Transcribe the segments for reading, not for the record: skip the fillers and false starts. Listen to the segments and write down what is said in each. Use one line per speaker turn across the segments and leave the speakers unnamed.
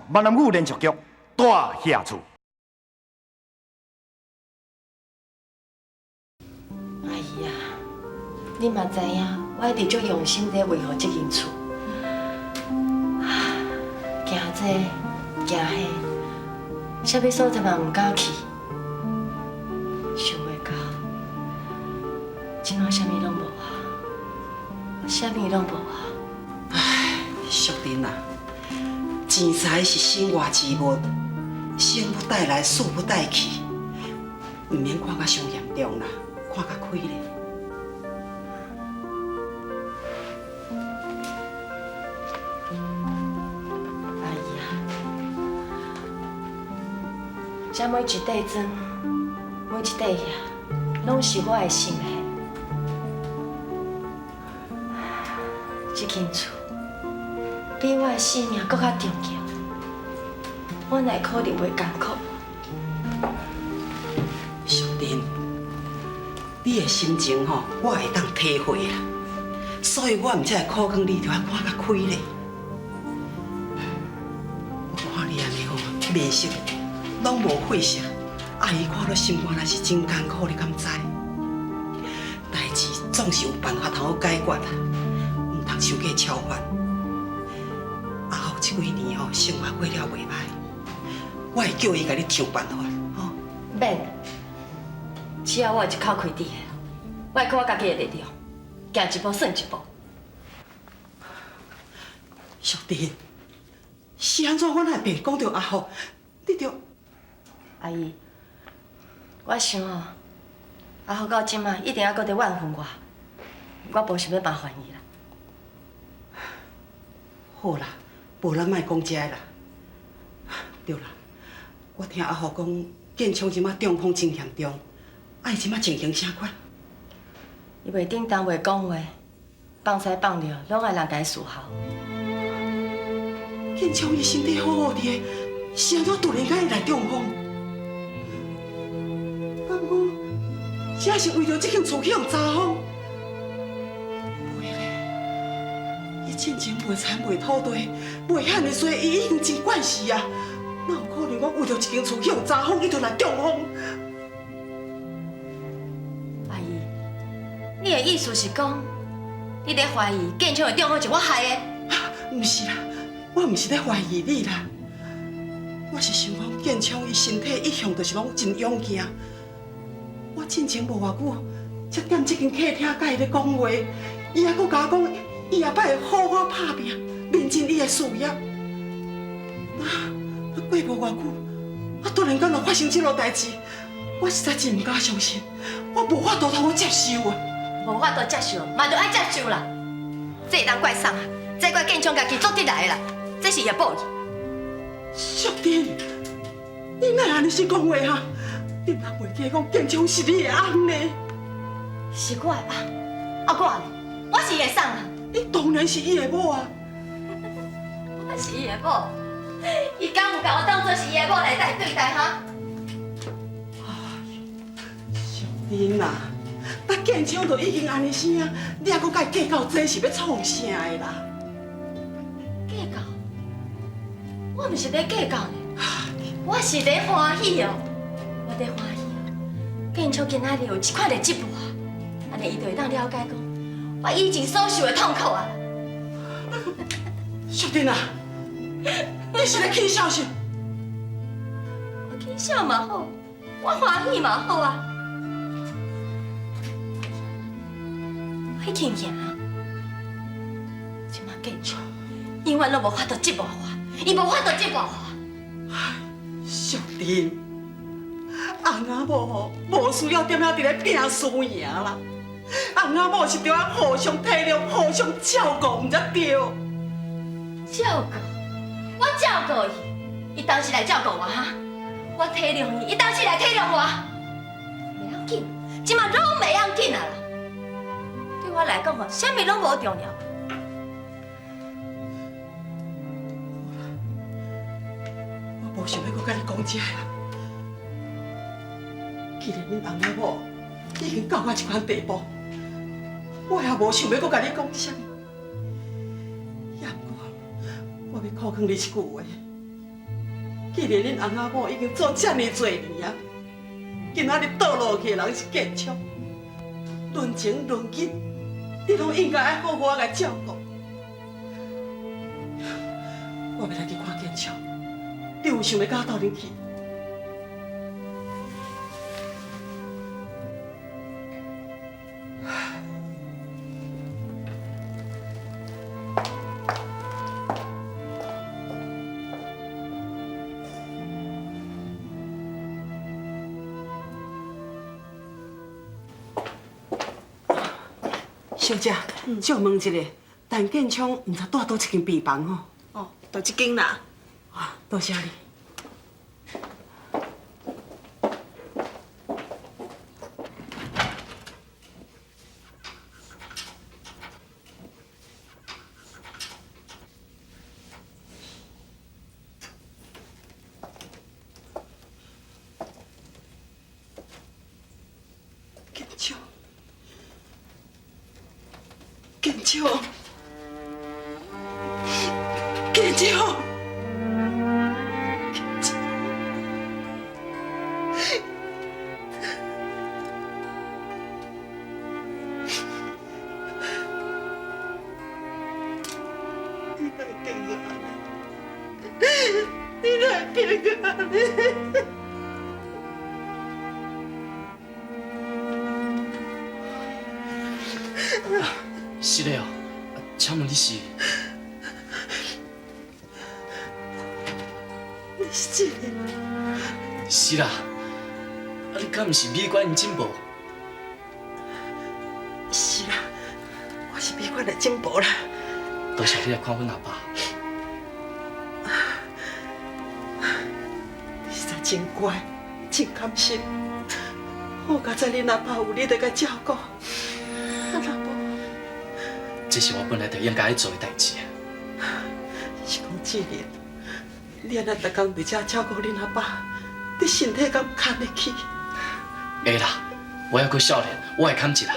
闽南語連續劇《大額厝》。
阿姨啊，你嘛知影，我一直足用心佇維護這間厝，驚這驚彼，啥物所在嘛毋敢去，想袂到，這馬啥物攏無啊，啥物攏無啊。
唉，淑珍啊，錢財是身外之物，生不帶來，死不帶去，毋免看甲傷嚴重啦，看較開咧。
阿姨啊，這每一塊磚，每一塊瓦，攏是我的心血。這間厝比我的性命閣較重要，我哪會可能袂艱苦？
淑珍，你的心情吼，我會當體會啦，所以我毋才會苦勸你，著愛看較開咧。我看你按呢吼，面色攏無血色，阿姨看了心肝內是真艱苦，你敢知？代誌總是有辦法通好解決啦，毋通傷過超凡。阿福這幾年吼，生活過了袂歹，我會叫伊共你想辦法，吼。
免，只要我有一口氣佇的，我會靠我家己的力量，行一步算一步。
淑珍，是按怎？我哪會變講著阿福，你著……
阿姨，我想哦，阿福到這馬一定猶閣佇怨恨我，我無想欲麻煩伊啦。
好啦，無咱莫講這个啦。對啦，我聽阿福講，建昌這馬中風真嚴重，啊，伊這馬情形啥款？
伊袂叮當，袂講話，放屎放尿，攏愛人共伊伺候。
建昌伊身體好好佇的，是按怎突然間會來中風？敢講，這是為著這間厝去予查封？袂咧，伊進前賣田賣土地，賣遐爾濟，伊已經真慣勢啊！哪有可能講為著一間厝去予查封，伊就來中風？
阿姨，你的意思是講，你咧懷疑建昌會中風是我害的？
毋是啦，我毋是咧懷疑你啦，我是想講建昌伊身體一向就是攏真勇健。我進前無偌久，才踮這間客廳佮伊咧講話，伊猶閣共我講，伊後擺會好好拍拚，認真伊的事業。啊，過無偌久，啊，突然間就發生這落代誌，我實在真毋敢相信，我無法度通好接受啊！
無法度接受，嘛著愛接受啦。這會當怪誰啊？這怪建昌家己做得來的啦，這是伊的報應。
淑珍，你哪會按呢式講話哈？你毋通袂記講建昌是你的翁呢？
是我的翁，啊我呢？我是伊的啥啊？
你當然是伊的某啊！
我是伊的某，伊敢有共我當做是伊的某來對待哈？
淑珍啊，但建昌都已經按呢生啊，你猶閣共伊計較，這是欲創啥的啦？
計較？我毋是咧計較呢，我是咧歡喜哦，我咧歡喜哦。建昌今仔日有這款的折磨，按呢伊就會當了解講，我以前所受的痛苦啊。
淑珍啊，你是咧起笑是？
我起笑嘛好，我歡喜嘛好啊。我慶幸啊，這馬建昌永遠攏無法度折磨我，伊無法度折磨我。
淑珍，翁仔某吼，無需要踮遐佇咧拼輸贏啦。翁仔某是著愛互相體諒、互相照顧，毋才對。
照顧？我照顧伊，伊當時來照顧我哈？我體諒伊，伊當時來體諒我。袂要緊，這馬攏袂要緊啊啦。對我來講吼，啥物攏無重要。
我無想欲閣佮你講這啦。既然阮翁仔某已經到我這款地步，我也無想欲閣佮你講啥物。也毋過，我欲苦勸你一句話。既然恁翁仔某已经做遮尔济年啊，今仔日倒落去的人是建昌，论情论义，你拢应该爱好好来照顾。我欲来去看建昌，你有想欲佮我斗阵去？小姐，借问一下，陈建昌毋知蹛佗一间病房吼？
哦，就这间啦。
啊，多谢你。建昌，建昌，建昌，建昌，你哪会变做按呢？你哪会变做按呢？
是的哦，请问你是？
你是这个？
是啦，啊你敢毋是美馆𪜶进步？
是啦，我是美馆的进步啦。
多谢你来看阮阿爸。
你实在真乖，真甘心。好佳哉，恁阿爸有你伫共照顾。啊，若无，
这是我本来就应该爱做的代志啊。
是讲志玲，你按呢逐工伫遮照顾恁阿爸，你身体敢堪得起？
会啦，我犹阁少年，我会堪一啦。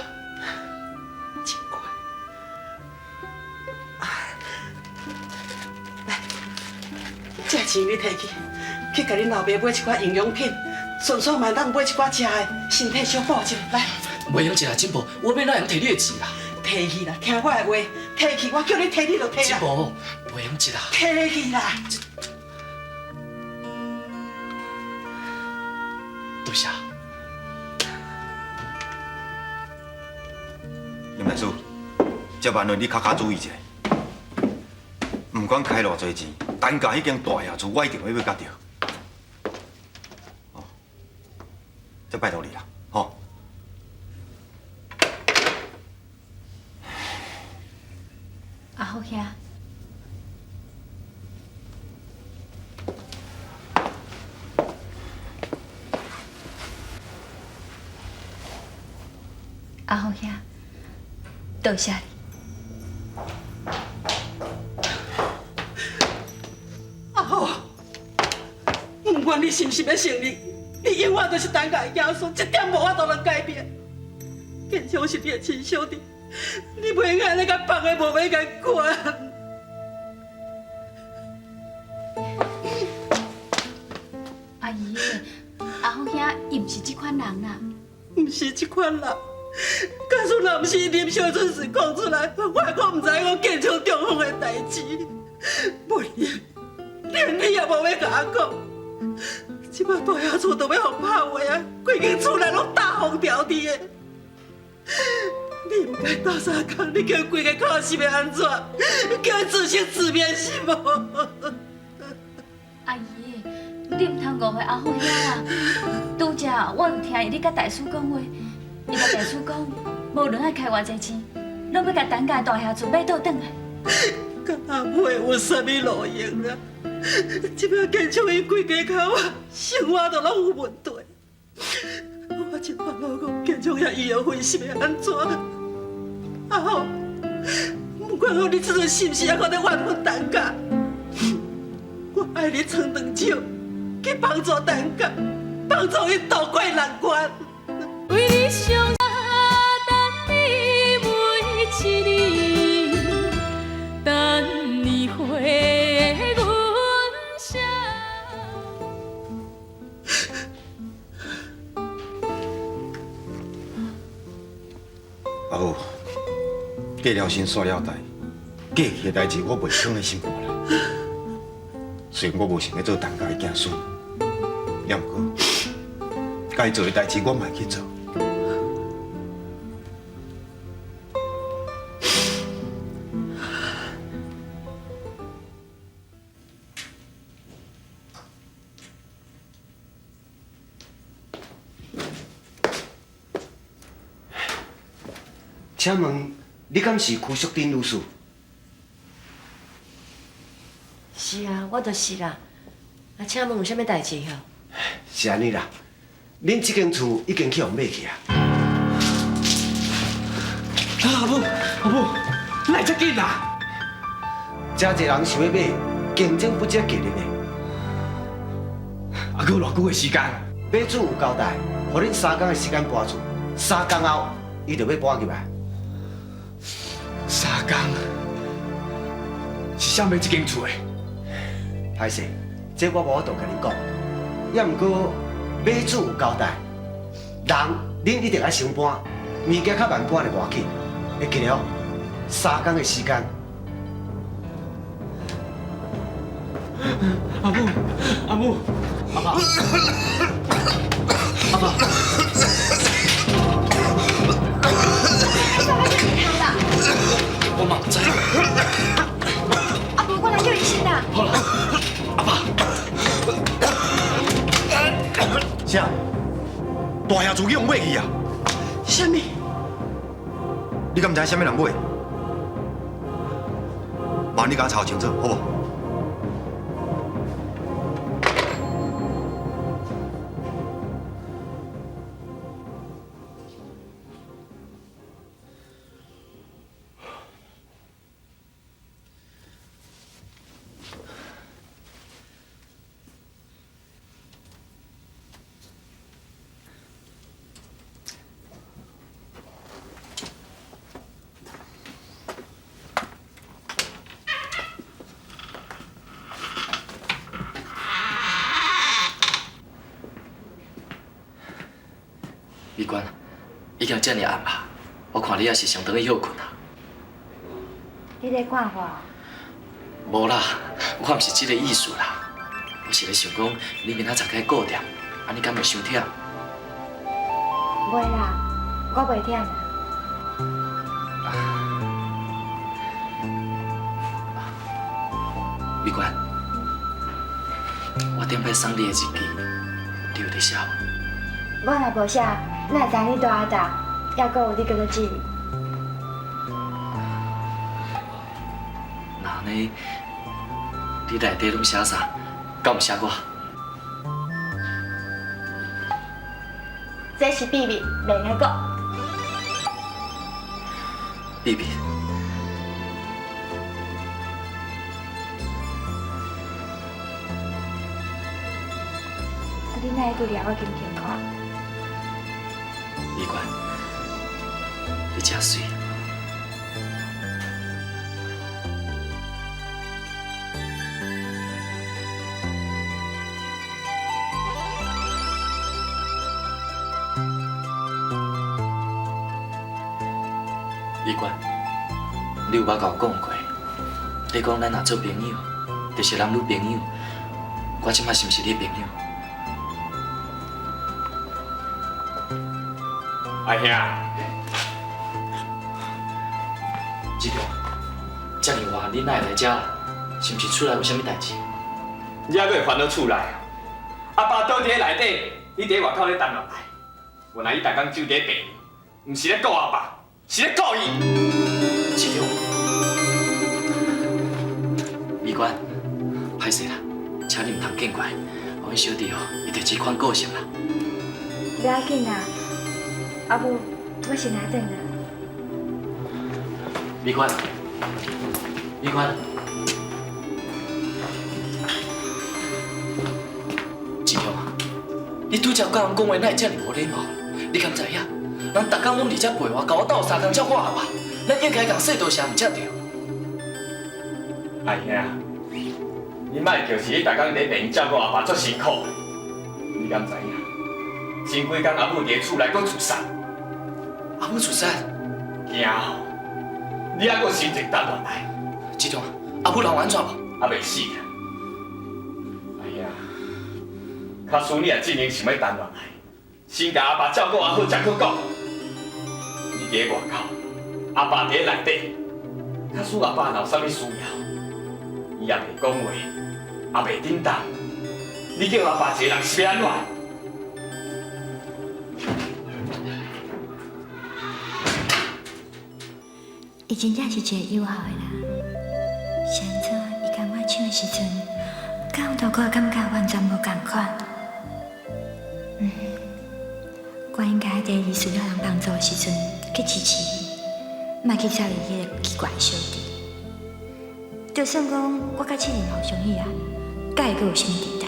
真乖。啊，来，这钱你提去，去共恁老爸买一寡营养品，顺续嘛会当买一寡食的，身体小补一下。来，
袂用一啦，进步，我欲哪会用提你的钱啦？
提去啦，听我的话，提去，我叫你提你就提啦。
进步，袂用一啦。
提去啦。
多谢。
林大师，这万论你较较注意一下。不管开偌济钱，单价彼间大爷厝，我一定会欲佮著。哦，这拜托你啦，吼。
阿福兄，阿福兄，多谢你。
阿福，不管你是毋是欲承认，你永远都是陈家的子孙，这点无法度通改变。建昌是你的亲小弟，你袂用按呢共别个无欲共管。
阿姨，阿福兄伊毋是这款人啦。
毋是这款人，假使若毋是伊啉烧春时讲出来，我还阁毋知影讲建昌中风的代志。无你，连你也无欲共我讲。这摆大爷厝都欲予拍坏啊，规间厝内拢大风条滴的。你毋该斗相共，你叫规家口是欲按怎？叫伊自生自灭是无？
阿姨，你毋通误会阿福兄啦。拄才我有听伊咧佮大师讲话，伊共大师讲，无论爱开偌济钱，拢欲共陈家大爷厝买倒转来。
敢阿妹有啥物路用啦？这摆建昌伊规家口啊，生活都拢有问题。我真烦恼讲建昌遐医药费是欲按怎？阿福，不管讲你这阵是毋是犹阁咧怨恨陈家，我爱你撑长手去帮助陈家，帮助伊渡过难关。
为你上等你每一年，等你回阮身。
阿母，过了身煞了代，过去的代志我袂藏在心肝内。虽然我无想欲做陈家的子孙，也毋过该做的代志我嘛会去做。
请问你敢是柯淑珍女士？
是啊，我就是啦。啊，请问有啥物代志吼？
是按呢啦，恁这间厝已经去予买去啊。
啊，阿母，阿母，哪会遮紧啊？
遮济人想欲买，竞争不止激烈呢。
啊，阁有偌久的时间？
买主有交代，予恁三工的时间搬厝，三工后伊就欲搬入来。
三工，是啥买这间厝的？
歹势，这我无法度共恁讲。也毋过买主有交代，人恁一定爱先搬，物件较慢搬就无要紧。会记得哦，三工的时间。
阿母，阿母，阿爸，阿爸。我嘛毋知。
阿母，我来叫医生啦。
好啦，阿爸。
啥？大兄厝去予买去啊？
啥物？
你敢毋知啥物人买？麻烦你共我查清楚，好无？
美娟，已经遮尔暗啊，我看你也是先转去歇睏啊。
你咧看我？
无啦，我毋是这个意思啦。我是咧想讲，你明仔载该顾店，按呢敢袂伤忝？
袂啦，我袂忝。
美娟，我顶摆送你的日记，你有咧写无？
我若无写，哪会知你蹛遐搭，犹阁有你叫做志玲？
那按呢，你内底拢写啥？敢有写我？
这是秘密，袂用讲。
秘密。
啊，你哪会拄掠我轻轻看？
美娟，你真媠。美娟，你有捌共我讲过，你讲咱若做朋友，就是男女朋友。我这摆是毋是你朋友？
阿兄，
志强，遮尔晚你哪会来遮？是毋是厝内有啥物代志？
你还阁会烦恼厝内啊？阿爸倒伫咧内底，你伫外口咧等落来。原来你逐工守伫咧病院，毋是咧顾阿爸，是咧顾伊。
志强，美娟，歹势啦，请你毋通见怪，阮小弟哦，伊就这款个性啦。
不要紧啦，阿母，我先来转啦。
美娟，美娟，志强啊，你拄才佮人讲话，哪会遮尔无礼貌？你敢知影？人逐工拢伫遮陪我，共我斗相共照顾阿爸，咱应该共说多谢毋才对。
阿兄，你莫就是你逐工伫病院照顾阿爸足辛苦的，你敢知影？前几工阿母伫厝内阁自杀。
阿母自杀？
惊吼！你还阁心情担乱来？
志忠，阿母人有按怎无？
还袂死啊！哎呀，假使你若真正想欲担乱来，先共阿爸照顾阿好，才阁讲。你伫咧外口，阿爸伫咧内底，假使阿爸若有啥物需要，伊也袂讲话，也袂振动，你叫阿爸一个人是欲按怎？
伊真正是一个友好的人，是按怎伊共我抢的时阵，佮风大哥的感觉完全无仝款。我应该伫伊需要人帮助的时阵去支持伊，莫去插伊彼个奇怪的小弟。就算讲我佮七仁互相喜爱，佮伊阁有啥物期待？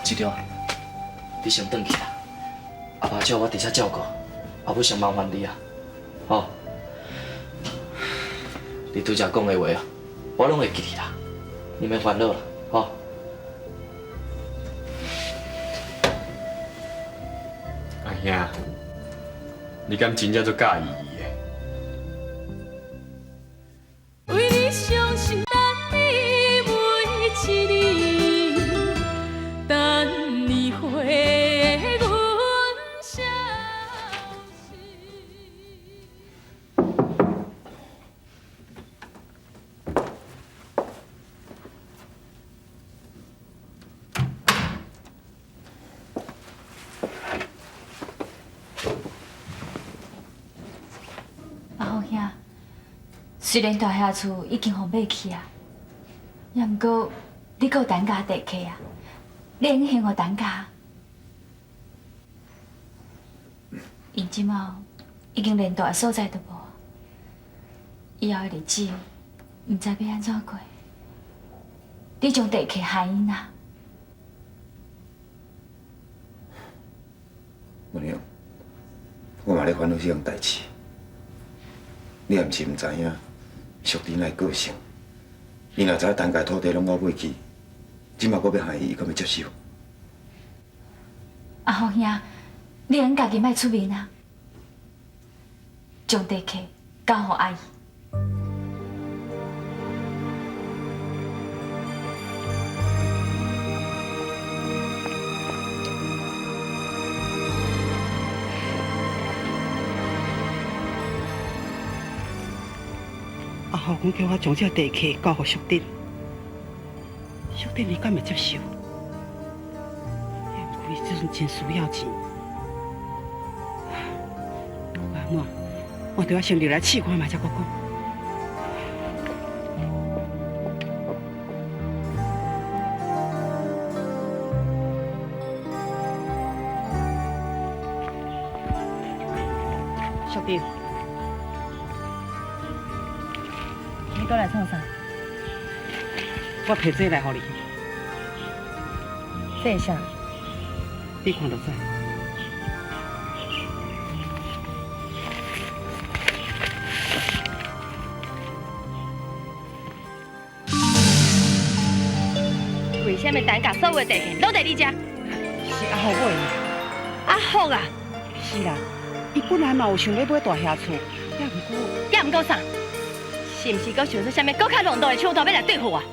志忠，你先转去啦。阿爸叫我伫遮照顾，阿母先麻烦你啊，吼。你拄才讲的话啊，我拢会记得啦，你免烦恼啦，吼。
阿兄，你敢真正足佮意伊的？
为你伤心，等你每一年，等你回阮消息。
阿福兄，虽然大侠厝已经予买去啊，也毋过你阁有陈家地契啊，你会用还予陈家？𪜶这马已经连蹛的所在都无，以后的日子毋知欲按怎过。你将地契还𪜶啊？
文雄，我嘛咧烦恼这项代志。你也毋是毋知影，淑珍的个性，伊若知影陈家土地拢我买去，这马阁欲害伊，伊敢欲接受？
阿福兄，你会用家己莫出面啊，将地契交予阿姨。
阿福讲叫我将这地契交予淑珍，淑珍伊敢会接受？也毋过伊这阵真需要钱，不管按怎，我著爱先入来试看觅，才阁讲。淑珍。
你阁来创啥？
我提这来予你。
这是啥？
你看就知。
为啥物陈家所有的地契拢伫你遮？
是阿福买的。
阿福啊？
是啦，伊本来嘛有想欲买大侠厝，也毋过，
也毋过啥？是毋是阁想出啥物阁较浪荡的手段欲来对付我？